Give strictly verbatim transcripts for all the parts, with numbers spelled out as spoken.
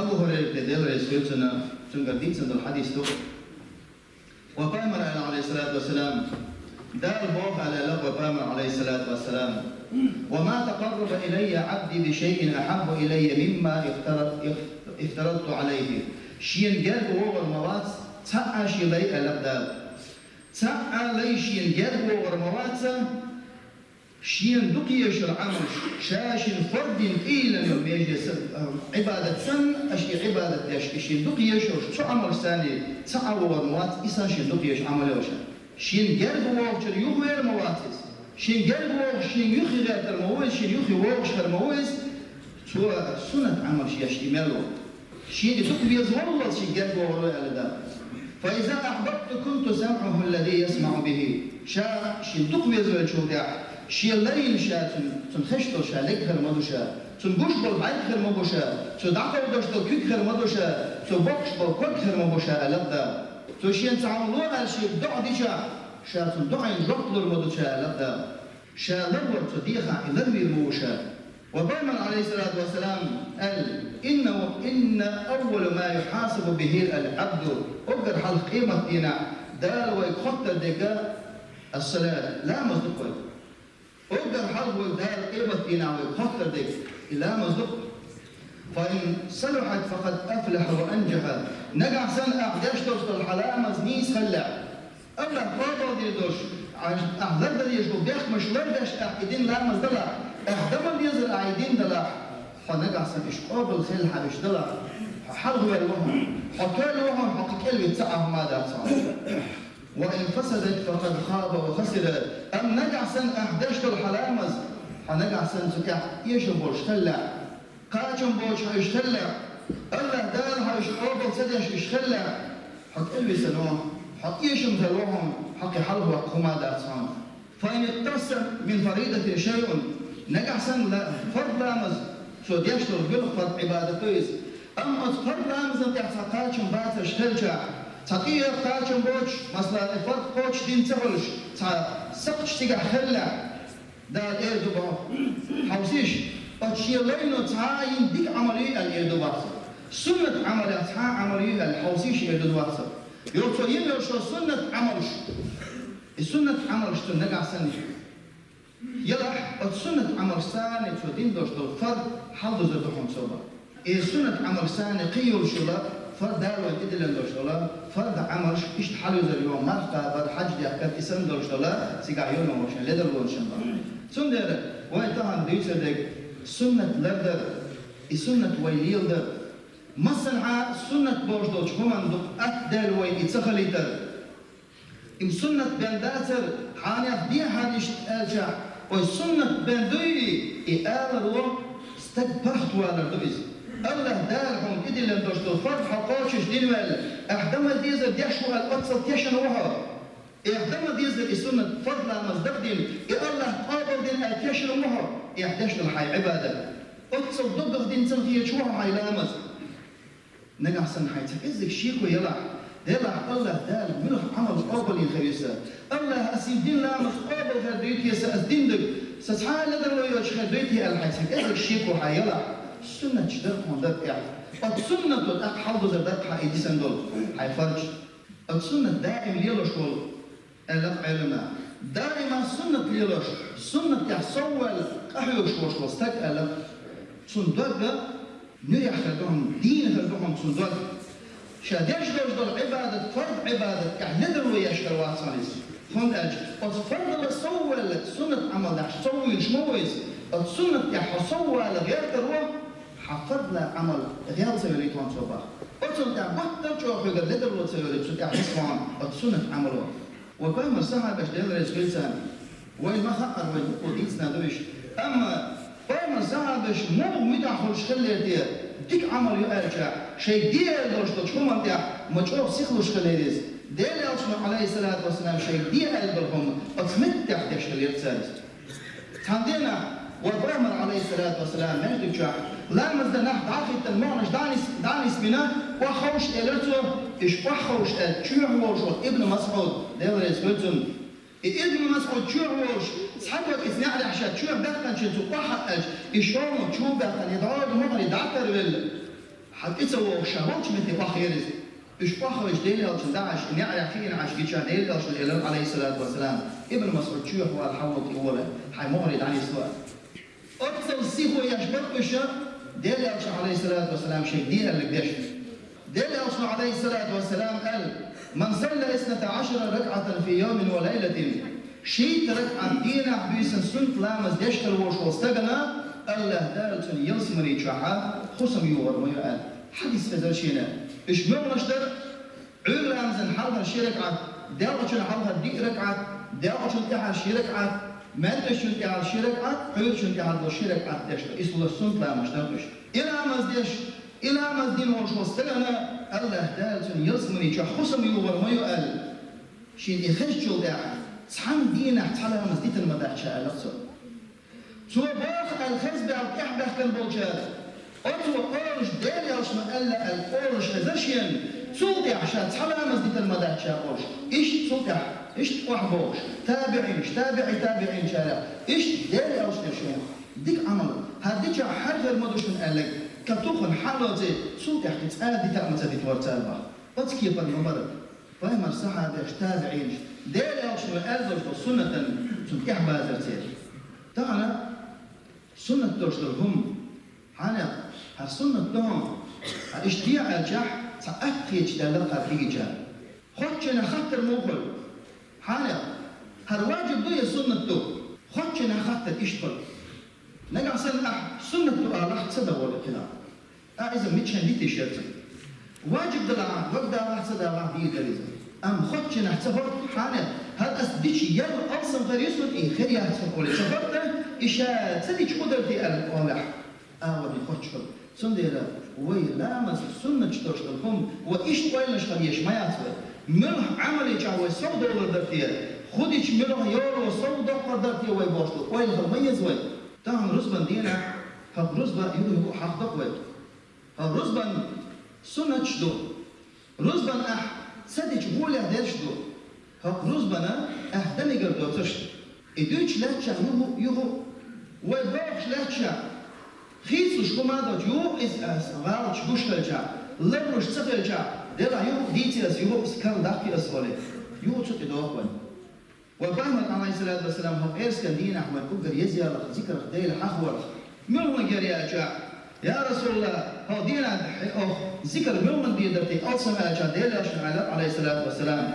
Абу Хурайрата, Дела реза хуьлда цунна, цуьнгара дийцина долу хьадис ду. Вайн Пайхамара аьлла, Ӏалайхиссалату вассалам, Дала боху аьлла, вайн Пайхамара, Ӏалайхиссалату вассалам: «Ва ма такъарраба илаййа Ӏабди би шайин ахьабба илаййа мимма ифтарат-, ифтарадту Ӏалайхи». Шена герга вогӀур ма вац цхьа а шен лай, аьлла Дала. Цхьа а лай шена герга вогӀур ма вац, шена дукха езаш йолу Ӏамалш, ша шена фарз дина тӀедиллина йолу меже са-, а, Ӏибадат санна, аша и Ӏибадат деш, и шена дукха езаш йолуш цу Ӏамалш санна, цхьа а вогӀур ма вац, и санна шена дукха езаш Ӏамал йолуш. Шена герга вогӀучуьра юхавер ма вац иза. Шена герга вогӀуш, шена юххе гӀертар ма ву иза, шена юххе вогӀуш хир ма ву иза. Цо суннат Ӏамалш еш и мел ву. Шена и дукха веза валлалц шена герга вогӀур ву аьлла Дала. «Фа иза ахьбабту кунту самъаху аллази ясмаъу бихи». Ша шена дукха везавеллачул тӀаьхьа, шен лайна ша цунна, цунна хезаш долу ша лерг хир ма ду ша, цунна гуш болу бӀаьрг хир ма бу ша, цо дӀакховдош долу куьг хир ма ду ша, цо боккхуш болу ког хир ма бу ша, аьлла Дала. Цо шена цхьа хӀума ло аьлла шега доӀа дича, ша цунна доӀина жоп лур ма ду ша, аьлла Дала. Ша ларвар цо дехахь и ларвийр ма ву ша. Вайн Пайхамара, Ӏалайхиссалату вассалам, аьлла: «Инна, инна аввала ма юхьасабу бихи ал-Ӏабду». Уггар хьалха къематдийнахь Дала вайга хоттур дерг ас-салат, ламаз ду-кх вайга. Уггар хьалха вайга Дала къематдийнахь вайга хоттур дерг и ламаз ду-кх. «Фа ин салахьат, факъад афлахьа ва анжаха». Нагахь санна ахь деш долуш долу хьан ламаз нийса хиллехь, Аллах къобалдийр долуш, ахь, ахь лардан дезаш болу бехкамаш лардеш, ахь и дина ламаз далахь, ахь дан ма дезара ахь и дина далахь, хьо нагахь санна уьш къобал хилла хьан уьш далахь, хьо хьалхавелла ву хьуна, хьо тоьлла ву хьуна, хьо кхин кӀел вита ца Ӏа хӀума дац хьуна. «Ва ин фасадат, факъад хаба ва хасира». Амма нагахь санна ахь деш долу хьан ламаз, хьо нагахь санна цу тӀехь эшам болуш хиллехь, кхачам боцуш хьо уьш хиллехь, Аллах Дала хьо уьш къобал ца деш уьш хиллехь, хьо кӀел висина ву, хьо эшам хилла ву хьуна, хьо кхин хьалхаваккха хӀума дац хьуна. «Фа ин икътасса мин фаридатин шайъун». Нагахь санна ла-, фард ламаз, цо деш долу гуьллуш фард Ӏибадат ду иза. Амма оцу фард ламазан тӀехь цхьа кхачам бацарш хилчахь, цхьа тӀеэха кхачам боцуш, масала, и фард кхочушдина ца хуьлуш, цхьа сакхташ цигахь хиллехь, Дала эр ду боху: «Хьовсийша, оцу шен лайно цхьа а йина дика Ӏамал юй», аьлла эр ду боху. Суннат Ӏамалех цхьа а Ӏамал юй аьлла, хьовсийша эр ду боху. Йо, цо йина йолу шо суннат Ӏамалш. И суннат Ӏамалш цунна нагахь санна елахь, оцу суннат Ӏамалш санна цо дина долуш долу фард хьалдузур ду хьуна цо боху. И суннат Ӏамалш санна кхин йолуш йолу фард Дала вайна тӀедиллина долуш долу фард Ӏамалш иштта хьалаюзур ю хьуна марха кхабар, хьаьж дехкар, и санна долуш долу цигахь йолу хӀуманаш ледарлонаш бан. Цундела вай тахана дуьйцур дерг суннат лардар, и суннат вай леладар. Массанхьа суннат бохуш долчу хӀуманна дукха атта даьлла вайна и ца хилийтар. И суннат бен дацара, хьанех дехьара иштта аьлчахь, вай суннат бен дуй и, и аларо стаг паргӀатвалар ду иза. Аллах Дала хьуна тӀедиллина долуш долу фард хьо кхочушдина ваьлла, ахь дан ма дезара деш ву аьлла, оццул тешна ву хьо. Ахь дан ма дезара и суннат фард ламаз дакъдина, и Аллах къобалдина аьлла тешна ву хьо, ахь деш долу хьайн Ӏибадат. Оццул доггах дина ца хеташ ву хьо хьайн ламаз. Нагахь санна хьайн цхьа кӀеззиг шеко елахь, делахь Аллах Дала муьлха Ӏамал къобалйина хир ю сан. Аллах, ас и дина ламаз къобал хир дуй те сан, ас дина дерг, сан цхьа а ледарло йоцуш хир дуй те аьлла, хьайн цхьа кӀеззиг шеко хьан елахь, суннаташ дара хьуна дакъа тӀехь. Оцу суннато тӀаккха хьалдузур дара хьан и дисина долу хьайн фард. Оцу суннат даим лелош волу аьлла Ӏеламнаха. Даима суннат лелош, суннат тӀехь совваьлла, къахьоьгуш волуш волу стаг аьлла, цуьнан дог нуьрех хир ду хьуна, дийна хир ду хьуна цуьнан дог. Ша деш долуш долу Ӏибадат, фард Ӏибадат тӀехь ледарло еш хир вац хьуна иза. ХӀунда аьлча оцу фардала совваьлла, суннат Ӏамал деш соввуьйлуш ма ву иза. Оцу суннат тӀехь хьо соввала гӀертар ву, хьан фардала Ӏамал гӀел ца йолуьйту хьуна цо боху. Оцунна тӀехь баттал чӀогӀа хьоьгара ледарло ца йолуьйту цу тӀехь нисван оцу суннат Ӏамало. Вайн Пайхамаран сахьабаш, Дела реза хуьлда царна, вайна ма хаьара, вайна дукха дийцина ду уьш. Амма Пайхамаран сахьабаш муха муьтӀахь хуьлуш хиллера те, дика Ӏамал ю аьлча, шайга де аьлла долуш долчу хӀуманна тӀехь ма чӀогӀа сихлуш хиллера иза. Делан Элчано, Ӏалайхиссалату вассалам, шайга де аьлла долу хӀума оцу меттехь деш хиллера цара иза. Цхьана дийнахь вайн Пайхамар, Ӏалайхиссалату вассалам, маьждиг чохь ламаз дан нах дӀа а хӀиттина, могӀанаш дӀа а нис-, дӀа а нисбина, охьаховша элира цо, уьш охьаховша аьлла, чоьхьа волуш волу Ибн МасӀуд, Дела реза хуьлда цунна. И Ибн МасӀуд чоьхьа волуш, цхьа дог иза неӀарехь ша чоьхьа баьккхинчу цу охьа аьлча, и шолгӀа чу баьккхина, и дӀоган могӀаре дӀа а тарвелла. Амма и ца вогӀуш ша волчу метте охьахевира иза. Уьш охьахевшича, Делан элчанна дӀахьаьжча, неӀарехь хиъна Ӏаш гича, Делан элчано элира, Ӏалайхиссалату вассалам, Ибн МасӀуд чоьхьа вала, хьан волу тӀе вола, хьайн могӀаре дӀанисло. Оццул сихо еш бара уьш, Делан элчано, Ӏалайхиссалату вассалам, шайга де аьлларг деш. Делан элчано, Ӏалайхиссалату вассалам, аьлла: «Ман салла исната Ӏашара ракаӀатан фи йовмин ва лайлатин». Шийтта ракаӀат дийнахь, буьйсанна суннат ламаз деш хир волуш волу стагана, АллахӀ Дала цуьнан ялсамани чохь хӀусам юхур ма ю аьлла. Хьадис хезара шена. Уьш муьлханаш дара? Ӏуьйра ламазан хьалхара ши ракаӀат, делкъачун хьалхара диъ ракаӀат, делкъачун тӀаьхьара ши ракаӀат, маьркӀажчун тӀаьхьара ши ракаӀат, Ӏуьйрачун тӀаьхьара долу ши ракаӀат деш ду. Иза хӀула суннат ламазаш дан уьш. И ламаз деш, и ламаз дина волуш волу стагана, АллахӀ Дала цуьнан ялсамани чохь хӀусам юхур ма ю аьлла, шена и хезачул тӀаьхьа цхьана дийнахь цхьа ламаз дитина ма дац ша аьлла цо. Цо боху аьлла хезна баьлла тӀаьхьабаьхкина болчара, оцо олуш, Делан элчано аьлла аьлла олуш хезара шена, цул тӀаьхьа ша цхьа ламаз дитина ма дац ша олуш. Иштта цул тӀаьхьа, иштта охьабохуш, табиӀинаш, табиӀи табиӀинчарех, иштта Делан элчано шена дика Ӏамал, хӀара дичахь хӀара хир ма ду шуна аьлларг, тхан тухана хьалоций, цул тӀаьхьа кхин цкъа а дита а ма ца дитора цара боху. Оцу кепара ма бара. Пайхамар, сахьабеш, табиӀинаш, Делан элчано аьлла долуш долу суннатан цунна тӀаьхьабазар церан. Тахана суннат долуш долу хӀума, хьанех, хӀара суннат ду хьуна, хӀара иштта де аьлчахь, цхьа атта хеташ даьлла кхара кегийчара. Хоттучунах хаттар муха хуьлу? Хьанех, хӀара ваджиб ду я суннат ду? Хоттучунах хаттар иштта хуьлу. Нагахь санна ахь суннат ду алахь, ца дан волу кхидӀа. Ахь иза миччахьа дитийша яра цунна? Ваджиб далахь, ваг далахь, ца далахь, дийр дара иза. Амма хоттучунах ца хӀотта, хьанех, хӀара ас дича ял алсам хир ю суна, и хир яц суна олий ца хӀотта, и ша ца дича хӀун дара те аьлла олахь, агӀор и хоттуш хуьлу. Цундела вай ламаз суннаташ долуш долу хӀума, вай иштта ойланаш хила езаш ма яц вай. Муьлха Ӏамале чохь вай сов довлар дара те, хӀун дича муьлха йоло сов доккхур дара те вай бохуш долу ойла хила ма еза вай. Тахана рузбан дийнахь, хӀокху рузбан юха-юха хьахдо вай. ХӀокху рузбан суннаташ ду. Рузбан ахь ца дича гӀоле дерш ду. ХӀокху рузбана ахь дан мегар доцурш. И дуьйцуш лаьттачохь юху, юху, вай бохуш лаьттачохь, хийцалуш хӀума а доцуш, юху иза аса гӀалаташ гуш хилчахь, ларлуш ца хилчахь, делахь юху дийци аса, юху аса карладаккхи аса олий, юху цу тӀе доху вай. Вай Пайхамар, Ӏалайхиссалату вассалам, хӀокху пӀераскан дийнахь вайн уггар еза ялах зикрах Дела хьахаварх, муьлханиг яра аьлча, я РасулаллахӀ, хӀокху дийнахь хьо зикр муьлханиг дийр дара те алсам аьлча, Делан элчано аьлла, Ӏалайхиссалату вассалам: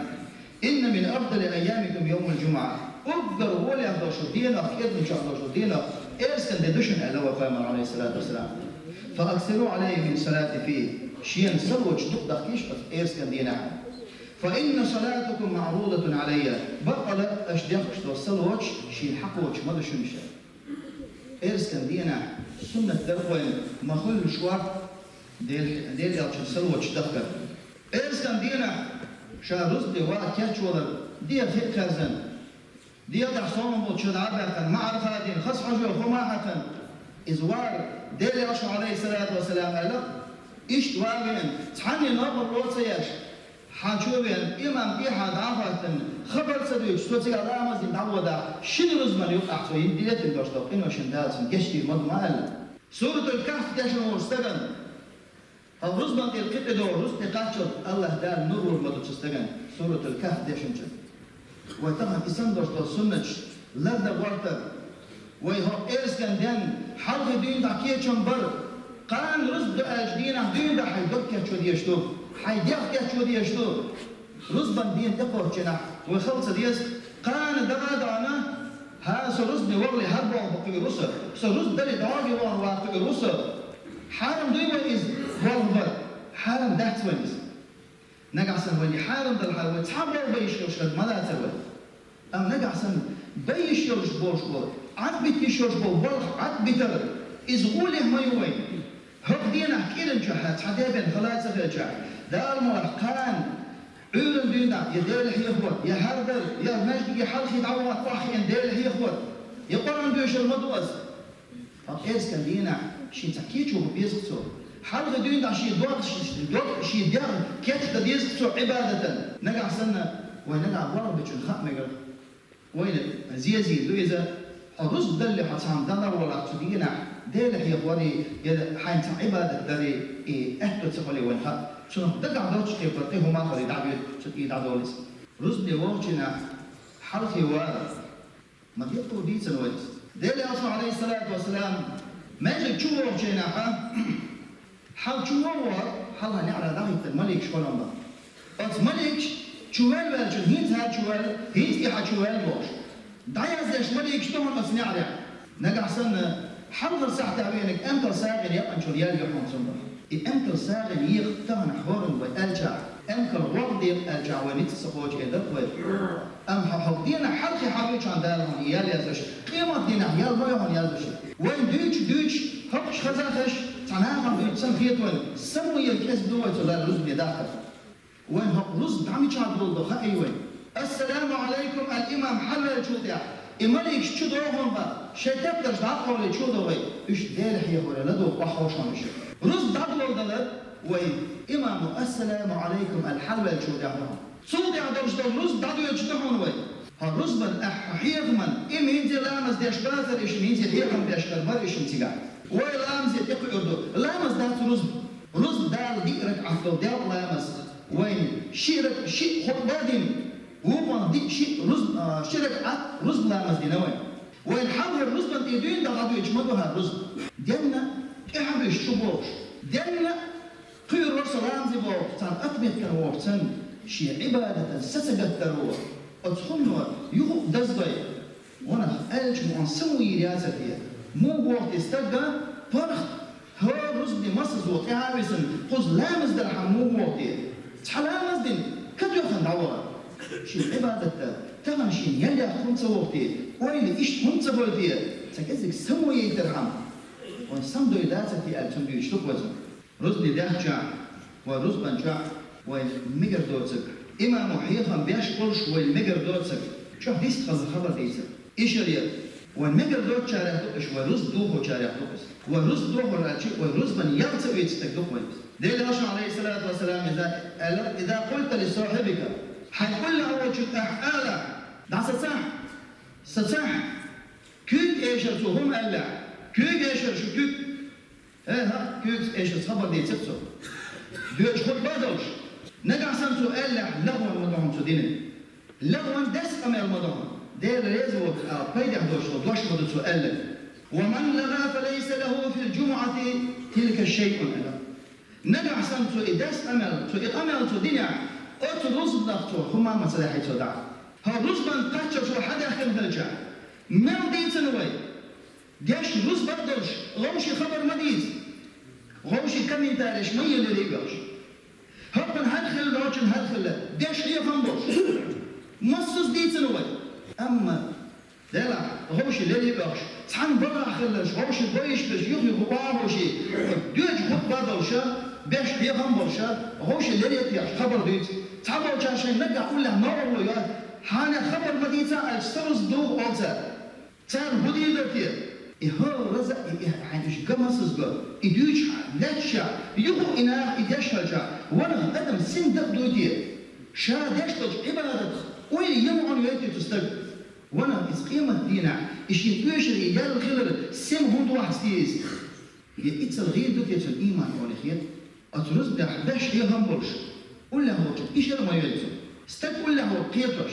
«Инна мин афдали айямикум йовмул джумуӀа». Уггар гӀолехь долуш долу дийнах, кӀирничохь долуш долу дийнах, пӀераскан де ду шуна аьлла вай Пайхамар, Ӏалайхиссалату вассалам. «Фа аксиру Ӏалайя мин салати фи». Шена салоташ дукха дахкийша оцу пӀераскан дийнахь. «Фа инна салатакум маӀрудатун Ӏалайя». Баккъала аша дехкаш долу салоташ шена хьакхочуш ма ду шуна ша. ПӀераскан дийнахь суннат дара вайн ма хуьллуш варх Дел-, Делан элчанан салоташ дахкар. ПӀераскан дийнахь ша рузбан тӀе ваха кечвалар, дегӀ хи а кхаьрзина, дегӀ тӀехь сов болчу дӀа а баьккхина, маӀарах а дина, хаза хьожа йолу хӀума а хьаькхна, иза вар, Делан элчано, Ӏалайхиссалату вассалам, аьлла, иштта ван веана, цхьанне новкъарло ца еш, хьан чу веана, имам тӀехьа дӀа а хӀоьттина, хабар ца дуьйцуш, цо цигахь ламаз дина дӀаводахь, шина рузбан юкъахь цо йина дилетина долуш долу къинош Дала цунна гечдийр ма ду ма аьлла. Суратул Кахф дешна волчу стагана, хӀокху рузбан тӀера кхин тӀедогӀу рузба тӀекхаччалц АллахӀ Дала нур лур ма ду цу стагана, Суратул Кахф дешначунна. Вай тахана и санна долуш долу суннаташ лардан гӀортар. Вай хӀокху пӀераскан денна хьалхе дуьйна дӀа кечам бар. Кхана рузба ду аьлча дийнахь дуьйна дӀа хьайн дог кечво дезаш ду, хьайн дегӀ кечво дезаш ду. Рузбан ден тӀекхоччинахь вай хала ца деза. Кхана дагӀа а даьлла, хӀара со рузбане вахале хӀара болх бан кхуьур ву со, со рузба дале дӀогӀе вахана ван кхуьур ву со. Хьарам дуй вай иза болх бар? Хьарам дац вайн иза. Нагахь санна вайна и хьарам далахьара вай цхьа болх бан йиш йолуш хир ма дацара вай. Амма нагахь санна бан йиш йолуш болуш болу, Ӏад бита йиш йолуш болу болх Ӏад битар, иза гӀолехь ма ю вайн. ХӀокху дийнахь кӀирничохь цхьа дебен хала а ца хилчахь, Дала мукъ лахь кхана, Ӏуьйранна дуьйна дӀа я Дела хьехор, я хьардар, я маьждиге хьалхе дӀавахана охьахиъна Дела хьехор, я Къуръан доьшур ма ду аса. Ткъа пӀераскан дийнахь шен цхьа кечо бан беза-кх цо. Хьалхе дуьйна дӀа шен дог, дог, шен дегӀ кечдан деза-кх цо Ӏибадатан. Нагахь санна, вай нагахь болх бичунна хаа мегар. Вайна зезийр ду иза, хьо рузба далле хьо цхьана дӀавалахь цу дийнахь, Дела хьехорий, я хьайна цхьа Ӏибадат дарий, и аьтто ца хилий вайна хаьа. Цунах дагахь доцчу кепара тӀе хӀума а хилий дӀадоьду, цу тӀе дӀадолу иза. Рузбане вогӀучу дийнахь хьалхе вара. Ма декъо дийцина вай иза. Делан Элчано, Ӏалайхиссалату вассалам, маьждиг чу вогӀучу дийнахь, хьалха чу вогӀура, хьалха неӀарехь дӀахӀиттина маликаш хилла бара. Оцу маликаша чу ваьлла ваьллачун, хӀинца хӀара чу ваьлла, хӀинца и хьан чу ваьлла бохуш, дӀаяздеш маликаш ду хьуна оцу неӀарехь. Нагахь санна, хьалхара сахьтехь веанарг эмкал сагӀина яьккхинчул ял ю хьуна цунах. И эмкал сагӀина екха тахана хӀоранна вай аьлчахь, эмкал гӀоргӀа декъа аьлчахь вай ницкъ ца кхочу эр дара вай. Амма хьо-, хӀокху дийнахь хьалхе хьан вуьйчхьана Дала хьуна и ял яздеш, къемат дийнахь ял ма ю хьуна яздеш. Вайн дуьйцуш, дуьйцуш, хӀокхуш хазахаш, цхьа нахана дуьйцуш санна хета вайна, самавала кӀезиг ду вай цу Далла рузбане дахкар. Вайн хӀокху рузба дӀа мичахь долу до хаий вайн. Ассаламу Ӏалайкум, ал-имам хьалаваьллачул тӀаьхьа, и маликаш чу догӀун бара, шайн тептарш дӀакъовлий чу догӀий, уьш Дела хьехоре ладогӀа къахьош хьуна уьш. Рузба дӀадолдалар вай имамо ассаламу Ӏалайкум ал хьалаваьллачул тӀаьхьа ду хьуна. Цул тӀаьхьа долуш долу рузба дӀадоьдуш ду хьуна вай. ХӀокху рузбан ахь хьехаман, и хӀинца ламаз деш бацара, иштта хӀинца хьехам деш хир бара иштта цигахь. Вай ламазе тӀекхуьур ду. Ламаз дац рузба. Рузба Дала диъ ракаӀат долу делкъа ламаз. Вайн ши рак-, ши хутба дина. Вукхунах диъ ши рузба, а, ши ракаӀат рузба ламаз дина вайн. Вайн хьалхара рузбан тӀе дуьйна дӀадоьдуш ма ду хӀара рузба. Денна тӀаьхьа буьйш чу бохуш. Денна Кхуьур вара со ламазе бохуш, царна отметкана вохуш санна, шен Ӏибадатан са ца гатдара вара. Оцу хӀумано юха а даздой, ванах аьллачу мукъан самавийр яцар те. Муха воху те стаг, паргӀат, хӀора рузбане масазо тӀаьхьа а висина, кхуза ламаз дархьама муха воху те? Цхьа ламаз дина, катоьхна дӀавахара. Шен Ӏибадат дан, тахана шена ял яккха хӀунда ца воху те? Ойла иштта хӀунда ца бойла те? Цхьа кӀезиг самавийтархьама, вайн самадой дацар те аьлла, цунна дуьйцуш ду-кх вай цунна. Рузбане даьхначохь, вай рузбан чохь, вай мегар доцург. Имамо хьехам беш болуш вай мегар доцург. Чохь дистхаза хабар дийцар. И шариат. Вай мегар доцучарех ду-кх уьш, вай рузба дохочарех ду-кх иза. Вай рузба дохор аьлча, вай рузбан ял ца оьцу стаг ду-кх вай иза. Делан Элчано, Ӏалайхиссалату вассалам, иза аьлла: «Иза къулта ли сахьибика». Хьайн уллехь волчуьнга ахь алахь: «ДӀа сацахь, сацахь». Куьйга эшар цо хӀума аьллехь, куьйга эшар шу куьг. Э, хӀаъ, куьйгаш эшарца хабар дийцира цо. Доьдуш хутба а долуш, нагахь санна цо аьллехь, лахван ма ду хьуна цу динан. Лахван дерриг къамел ма ду хьуна. Дела реза воцу ала пайдехь доцуш долу дош ма ду цо аьлларг. «Ва ман лагӀа фа лайса лахӀу фил жумӀати тилка шайъун», аьлла. Нагахь санна цо и дерриг къамел, цо и къамел цу динехь, оцу рузбанах цо хӀума ма ца дахьий цо дӀа. ХӀара рузбан кхаччалц вай хьадаьхкина хилча, мел дийцина вай. Деш рузба а долуш, гӀовши хабар ма дийца. ГӀовши комментареш ма елира и оьхуш. ХӀокхуьнан хӀара хилла, нохчан хӀара хилла, деш хьехам болуш. Массаза дийцина вай. Амма, делахь, гӀовши лелий оьхуш, цхьана балахь хилларш, гӀовши бойуш берш, юх-юха вагӀуш, доьдуш хутба а долуша, беш хьехам болуша, гӀовши лелий техаш хабар дуьйцу. Цхьаболчара шайн наггахь уллехь новкъарло йо, хьанех хабар ма дийца аьлча, са рузба духу олу цара. Царна хӀун дийр дара те? И хӀора раза а, и, и хьайн уьш ган масаза го, и дуьйцуш лаьтташехь, юха а и наха и деш хилчахь, ванах адам син дакъа дуй те? Ша деш долчу Ӏибадатах ойла йина хьуна вей те цу стага? Ванах иза къемат дийнахь, и шен оьшург и ял хилар сема хӀунда вахьа те иза? Я иццал гӀийр ду те цуьнан ийман олий хета? Оцу рузбанехь беш хьехам болуш, уллехь волчунна ишар а ма йойла цо. Стаг уллехь волу кхетош.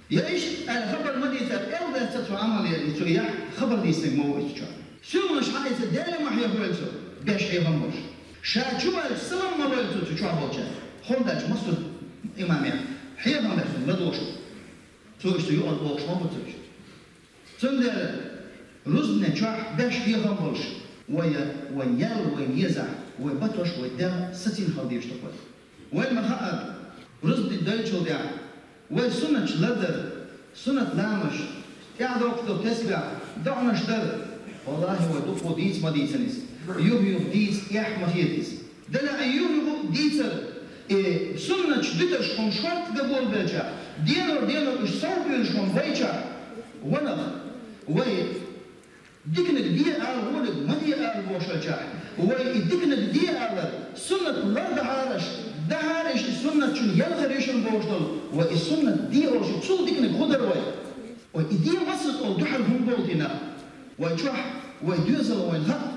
Я иштта аьлла хабар ма дийцара, эл даьсса цо Ӏамал яр, и цо яхь хабар дийцинарг ма ву иза чохь. Суьлханаш хьан иза Дела ма хьехавойла цо, беш хьехам болуш. Ша чу ваьлча салам ма лойла цо цу чохь болчаьрга. ХӀунда аьлча массо а имамех хьехам беш ладогӀуш. Цо иштта юкъа бохуш ма бу цо иштта. Цундела рузбане чохь беш хьехам болуш, вай, вай ял, вай езахь, вай батош, вай дегӀ сацийна хила дезаш ду вай. Вай ма хаара, рузбане доьллачул тӀаьхьа, вай суннаташ лардар, суннат ламазаш, тӀаьхьадоккхуш долу тесбехь, доӀанаш дар, валлахӀи, вай дукха дийца ма дийцина иза. Юх-юха дийца эхь ма хета иза. Делахь и юха-юха дийцар, и суннаташ дитарш хӀума шортта ган болабелча, денор-денор уьш сов буьйлуш хӀума байча, ванах, вай диканиг де ала, вониг ма де ала бохуш хилчахь, вай и диканиг де алар, суннат лардахьара аша, дахьара иштта суннатчун ялхара ешан бохуш долу, вай и суннат де олуш, цул диканиг хӀун дара вай? Вай и де масаза олу дуьхьал хӀума болу дина? Вай чохь, вай доьзал вайн хаьа,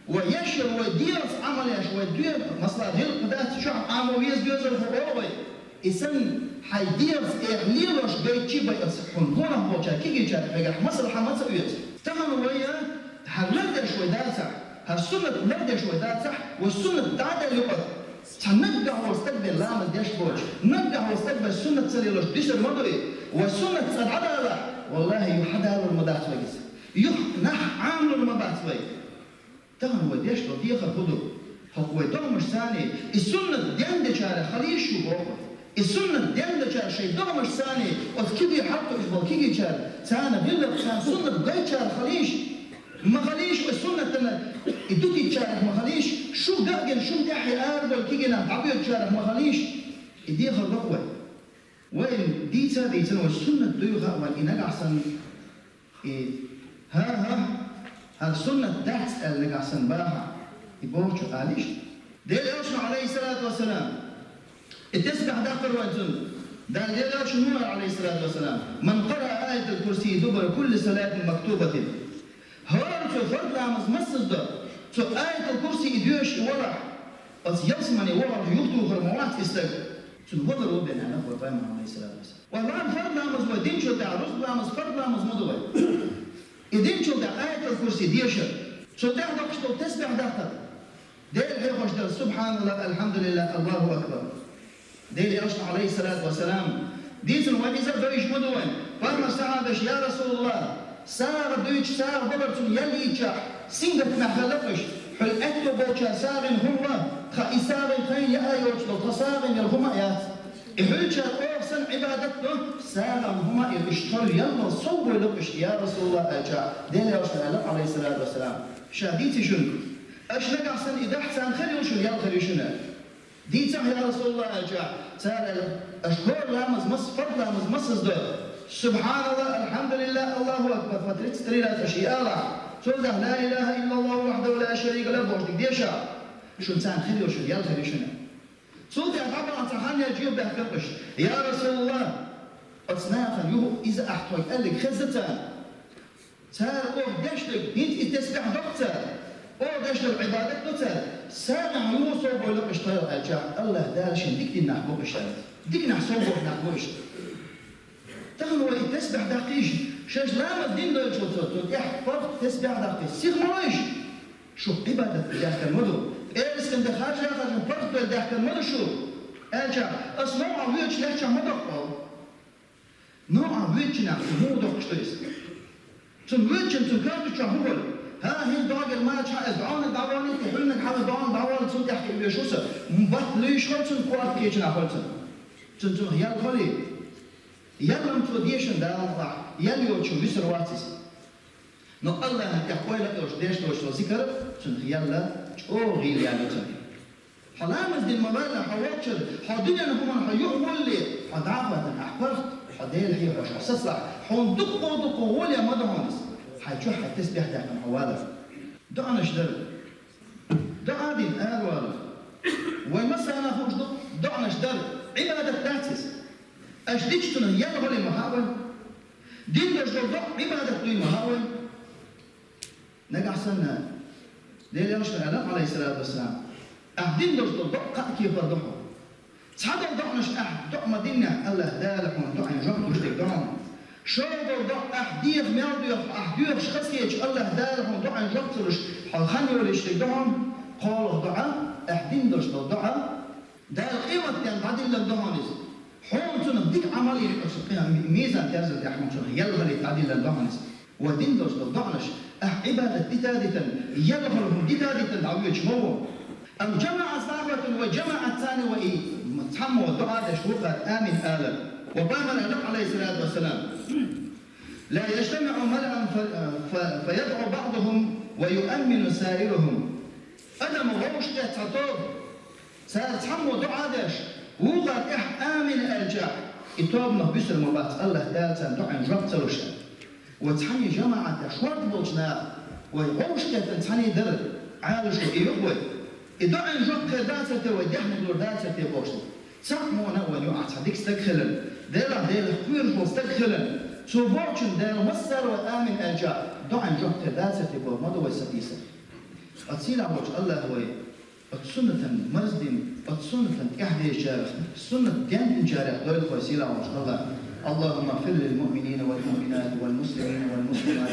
Вай еш йола вай дегӀаца Ӏамал еш, вай доьзал, масала, гӀиллакх дац, чохь Ӏамо веза доьзал хӀу оха вай. И санна хьайн дегӀаца эхь лелош гайтчи бай аса хьуна гонах болчара кегийчара хьегахь масала хьан маца оьцу. Тахана вай, хӀара лардеш вай дацахь, хӀара суннат лардеш вай дацахь, вай суннат дӀадаьлла юкъара. Цхьа наггахь волу стаг бен ламаз деш боцуш, наггахь волу стаг бен суннат ца лелош дуьсур ма дуй, вай суннат цкъа дӀадалахь, валлахӀи, юха хьадалур ма дац вай иза. Юха нах Ӏамалур ма бац вай. Тахана вай деш долу дехар хӀун ду? ХӀокху вай догӀмашцаний, и суннат дендечара хала йиш ю боху. И суннат дендечара шайн догӀмашцаний, оцу кегий хьалкхуьуш болу кегийчара, царна гӀиллакх, царна суннат гойтучара хала йиш. Ма хала йиш оцу суннатана, и дутийчарах ма хала йиш, шу гаггина шун тӀаьхье ара долу кегийнах дӀабоьдучарах ма хала йиш. И дехар доккху вай. Вайна дийца а дийцина, вай суннат дуй хаьа вайна, и нагахь санна, и, хӀан-хӀа, хӀара суннат дац аьлла нагахь санна бахахь, и бохучо ала йиш. Делан Элчано, Ӏалайхиссалату вассалам, и тесбихь даккхар вайн цунна. Дала Делан Элчано ма аьлла, Ӏалайхиссалату вассалам: «Ман къараа аятал курсий дубура кулли салатин мактубатин». ХӀора цо фард ламаз массаза до, цо аятал курсий и доьшуш и валахь, оцу ялсамане вахарх юхатухур ма вац и стаг. Цунна валар ву бен аьлла вай пайхамар, Ӏалайхиссалату вассалам. Вай лам фард ламаз вай динчул тӀаьхьа, рузба ламаз, фард ламаз ма ду вай. И динчул тӀаьхьа аятал курсий дешар. Цо тӀаьхьа доккхуш долу тесбихь даккхар. Дела хьехош дар: «СубхьаналлахӀ, альхьамдулиллахӀ, Аллаху акбар». Делан Элчано, Ӏалайхиссалату вассалам, дийцина вай иза а дойуш ма ду вайн. Пайхамар сахьабаш: «Я РасулаллахӀ, сагӀа дуьйцуш, сагӀа далар цунна ял йийчахь, сингаттамехь хилла уьш. Хьуьлла аьтто болчара сагӀина хӀума ма, тхан и сагӀина тхайна яа йоцуш долу, тхан сагӀина ял хӀума а яц. И хьуьллачара оха санна Ӏибадат до, сагӀина хӀума а йо, уьш тхуна ял сов бойла уьш, я РасулаллахӀ», аьлча, Делан Элчано аьлла, Ӏалайхиссалату вассалам: «Ша дийций шуна? Аша нагахь санна и дахь царна хир ю шуна, ял хир ю шуна?» «Дийцахь, я РасулаллахӀ», аьлча, цара аьлла: «Аша хӀора ламаз масс-, фард ламаз массаза до: СубхьаналлахӀ, альхьамдулиллахӀ, Аллаху акбар, по тридцать три раза аша и алахь, цул тӀаьхьа ла илахӀа иллаллахӀу вахьдахӀу ла шарика лахӀу бохуш дерг дешахь, шуна царна хир йолуш йолу ял хир ю шуна». Цул тӀаьхьа дӀабахьа цхьа хан яьлча юхабаьхкира уьш: «Я РасулаллахӀ, оцу нахана юха иза ахь тхоьга аьлларг хезна царна. Цара оха деш дерг, хӀинца и тесбихь доккху цара, оха деш долу Ӏибадат до цара, сагӀина юха сов бойла уьш тхоьга», аьлча, АллахӀ Дала шен дика дина нах бу уьш аьлла. Диканехь сов болу нах бу уьш. Тахана вай и тесбихь даккхийша, шаьш ламаз дина дойлучул цо, цунна тӀехь паргӀат тесбихь даккхийша, сиха ма вайша. Шу Ӏибадат де даьхкина ма ду. ПӀераскан де харжа а харжина, паргӀат де даьхкина ма ду шу. Аьлча, аса новкъахь воьдуш лаьттачохь ма доккху. Новкъахь воьдучу нахана муха доккхуш ду иза? Цунна воьдучун, цунна коьрта чохь хӀун волу? ХӀан, хӀинца догӀур ма ду, хьан аса догӀур дӀавалийта, хьуьннарг хьан догӀур дӀавалла, цунна тӀехь кхин веш ву со. М, бат луьйш хуьлу цунна, корта кхечу нахана хуьлу цунна. Цунна, цунах ял хуьлий? Ял-м цо дешина Дала мукъалахь, ял йоцуш вуьсур вац иза. Но АллахӀан тӀехь ойла а йолуш деш долуш цо зикар, цунах ял чӀогӀа гӀийла ял ю цунна. Хьо ламаз дина ма-валлахь, хьо воккхачара, хьо дуьненан хӀуманна хьо юхаволале, хьо дӀа а хӀоьттина, ахь паргӀат, хьо Дела хьехош, хьо сацалахь, хьуна дуккха а дуккха гӀоле ма ду хьуна иза. Хьайн чохь хьайн тесбихь даьккхина хьо валар. ДоӀанаш дар. ДоӀа дина аравалар. Вай массарна хууш ду, доӀанаш дар. Ӏибадат дац иза? Аша дича цунах ял хуьлий ма хаьа вайна? Дина долуш долу доӀа Ӏибадат дуй ма хаьа вайна? Нагахь санна, Делан Элчано аьлла, Ӏалайхиссалату вассалам: «Ахь дина долуш долу доӀа кхаа кепара ду хьуна. Цхьадолу доӀанаш ахь доӀа ма-диннехь, АллахӀ Дала хьуна доӀийн жоп луш дерг ду хьуна. ШолгӀа долу доӀа ахь деха мел доьху, ахь доьхуш хазахеташ, АллахӀ Дала хьуна доӀийн жоп ца луш, хьо хан йолуш дерг ду хьуна. КхоалгӀа доӀа, ахь дина долуш долу доӀа, Дала къематдийнахь дӀадиллар ду хьуна иза. Хьуна цунах дика Ӏамал йина, оцу къемат мизан-терзан тӀехь хьуна цунах ял хуьлий дӀадиллар ду хьуна иза». Вай дина долуш долу доӀанаш, ахь Ӏибадат дита а дитина, ял хуьлу хӀума дита а дитина дӀавоьдуш ма ву. Амма жамаӀат сахьабатун, вай жамаӀатцаний вай и цхьаммо доӀа деш ву кхара амин алар. Вай пайхамар аьлла, Ӏалайхиссалату вассалам: «لا يجتمع ملأ ف-، ف-، فيدعو بعضهم ويؤمن سائرهم». Адам вовшахкхетта цхьа тоба, цара цхьаммо доӀа деш, вукхара тӀехь амин аьлчахь, и тобанах буьсур ма бац, АллахӀ Дала царна доӀийн жоп ца луш. Вай цхьаьний жамаӀатехь шорта болчу наха, вай вовшахкхетта цхьаьний дара, Ӏалашо и юкъа вай. И доӀийн жоп хир дацара те, вай дехнарг лур дацара те бохуш. Цхьаъ муха а вайна юкъахь цхьа дика стаг хилар, Делах, Делах кхоьруш волу стаг хилар, цо бохучунна Дала массара а вай амин аьлчахь, доӀийн жоп хир дацара те боху ма ду вай сатийсар. Оцу сийлахь волчу АллахӀа вай оцу суннатан марздина, оцу суннатан тӀаьхьавеъчарех, суннат денъинчарех дойла вай сийлахь волчу АллахӀа. اللهم اغفر للمؤمنين والمؤمنات والمسلمين والمسلمات